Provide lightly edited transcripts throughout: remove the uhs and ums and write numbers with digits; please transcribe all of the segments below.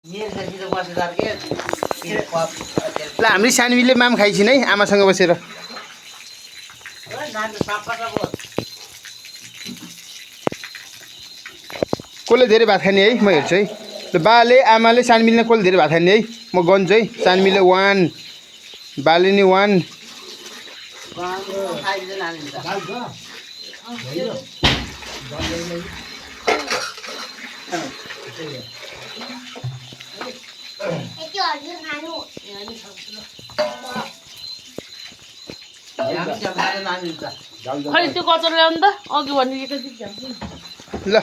ल हामी सानवीले माम खाइछिन् है आमासँग बसेर। कसले धेरै भात खाने है म हेर्छु है। ल बाले आमाले सानवीले कसले धेरै भात खाने है म गन्छु है। सानवीले 1 बाले नि 1 खै त्यो कचर ल्याउनु त अघि भनिएको ल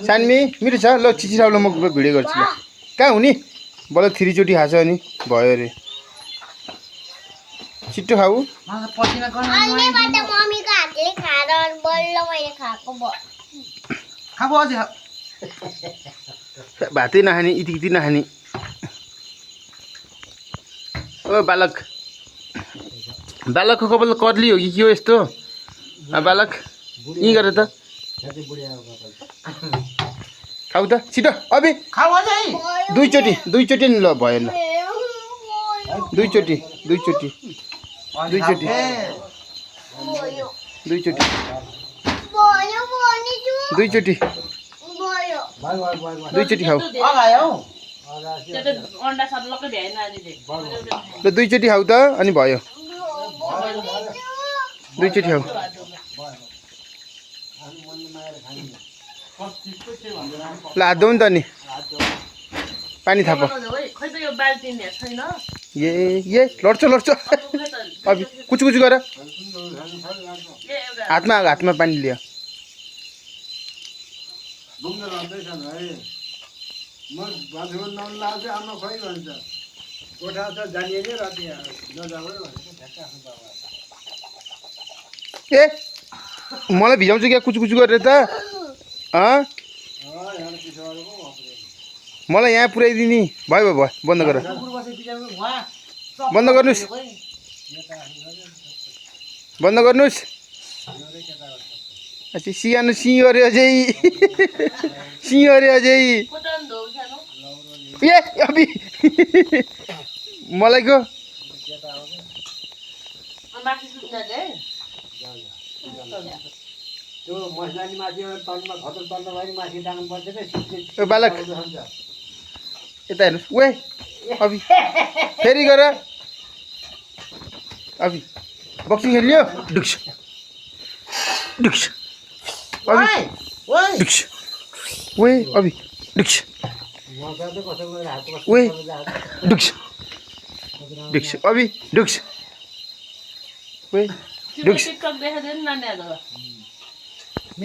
सानवी मिठो छ। ल चिचिराउलो म भिडियो गर्छु। ल कहाँ हुने बल्ल 3 चोटि खाछ अनि भयो अरे छिट्टो खाऊ। भातै नखाने इति नखाने। ओ बालक बालकको कपाल कर्ली हो कि के हो यस्तो बालक यहीँ गर त खाऊ त छिटो अबे दुई चोटि नि ल भयो ल दुई चोटि दुई चोटि खाऊ ल दुई चोटि खाऊ त अनि भयो दुई चोटि खाऊ। ल हात धोऊ नि त नि पानी थाप। ए लड्छ अबि कुचु गर हातमा पानी लियो। ए मलाई भिजाउँछु क्या कुचु गरेर त मलाई यहाँ पुऱ्याइदिने भयो बन्द गर बन्द गर्नुहोस् सियानो सिंह अरे अझै ए अबि मलाई को बालक यता हेर्नुहोस् वे अबि फेरि गर अबि बक्सिङ खेल्यो डुक्स अबि डुक्स वे अबि डुक्स वे डुक्स अबि डुक्स वे डुक्स